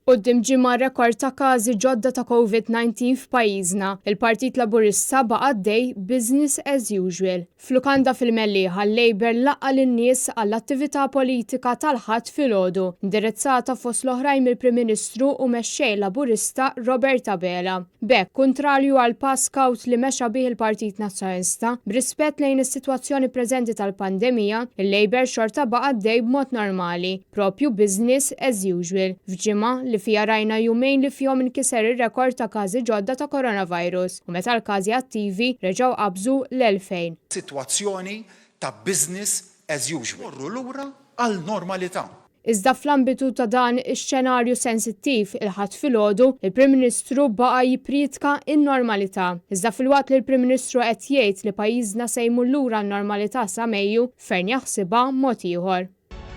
Quddiem ġimgħa rekord ta' każi ġodda ta' Covid-19 f'pajjiżna, il-Partit Laburista baqa' għaddej business as usual. F'lukanda fil-Mellieħa l-Labour laqqa' lin-nies għall-attività politika tal-Ħadd filgħodu, indirizzata fost l-oħrajn mill-Prim Ministru u Mexxej Laburista Robert Abela. B'hekk, kuntrarju għall-pass kawt li mexa bih il-Partit Nazzjonalista, b'rispett lejn is-sitwazzjoni preżenti tal-pandemija, il-Labour xorta baqa' għaddej b'mod normali, propju business as usual, f'ġimgħa li fiha rajna jumejn li fihom inkiser ir-rekord ta' każi ġodda ta' coronavirus u meta l-każi attivi reġgħu qabżu l-2,000. Sitwazzjoni ta' business as usual. Morru lura għal normalità. Iżda fl-ambitu ta' dan ix-xenarju sensittiv, il-Ħadd filgħodu, il-Prim Ministru baqa' jipprietka n-normalità. Iżda filwaqt li l-Prim Ministru qed jgħid li pajjiżna se jmur lura għan-normalità sa Mejju, Fearne jaħsibha mod ieħor.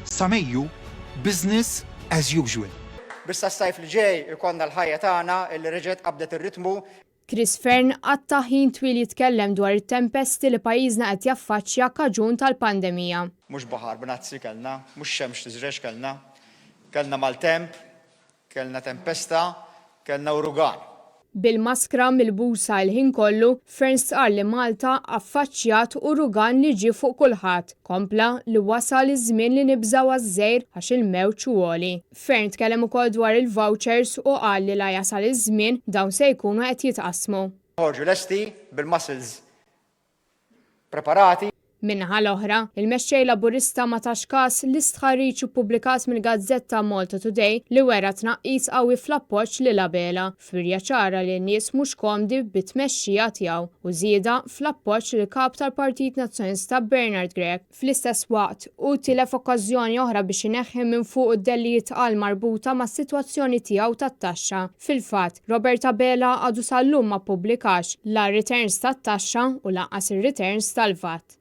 Sa Mejju, business as usual. Biex sas-sajf li ġej ikollna l-ħajja tagħna illi reġgħet qabdet ir-ritmu. Chris Fearne qatta' ħin twil jitkellem dwar it-tempesti li pajjiżna qed jaffaċċja kaġun tal-pandemija. Mhux baħar bnazzi kellna, mhux xemx tiżreġ kellna. Kellna maltemp, kellna tempesta, kellna urugan. Bil-maskra milbusa l-ħin kollu, Fearne stqarr li Malta affaċċjat urugan li ġie fuq kulħadd. Kompla li wasal iż-żmien li nibżgħu għaż-żgħir għax il-mewġ hu għoli. Fearne tkellem ukoll dwar il-vouchers u qal li la jasal iż-żmien dawn se jkunu qed jitqassmu. Noħorġu lesti bil-muscles preparati. Min-naħa l-oħra, il-Mexxej Laburista ma tax kas l-istħarriġ ippubblikat mill-gazzetta Malta Today li wera tnaqqis qawwi fl-appoġġ lil Abela, f'wirja ċara li n-nies mhux komdi bit-tmexxija tiegħu u żieda fl-appoġġ lill-Kap tal-Partit Nazzjonalista Bernard Grech. Fl-istess waqt, hu tilef okkażjoni oħra biex ineħħi minn fuqu d-dellijiet tqal marbuta mas-sitwazzjoni tiegħu tat-taxxa. Fil-fatt, Robert Abela għadu sal-lum ma ppubblikax la r-returns tat-taxxa u lanqas ir-returns tal-VAT.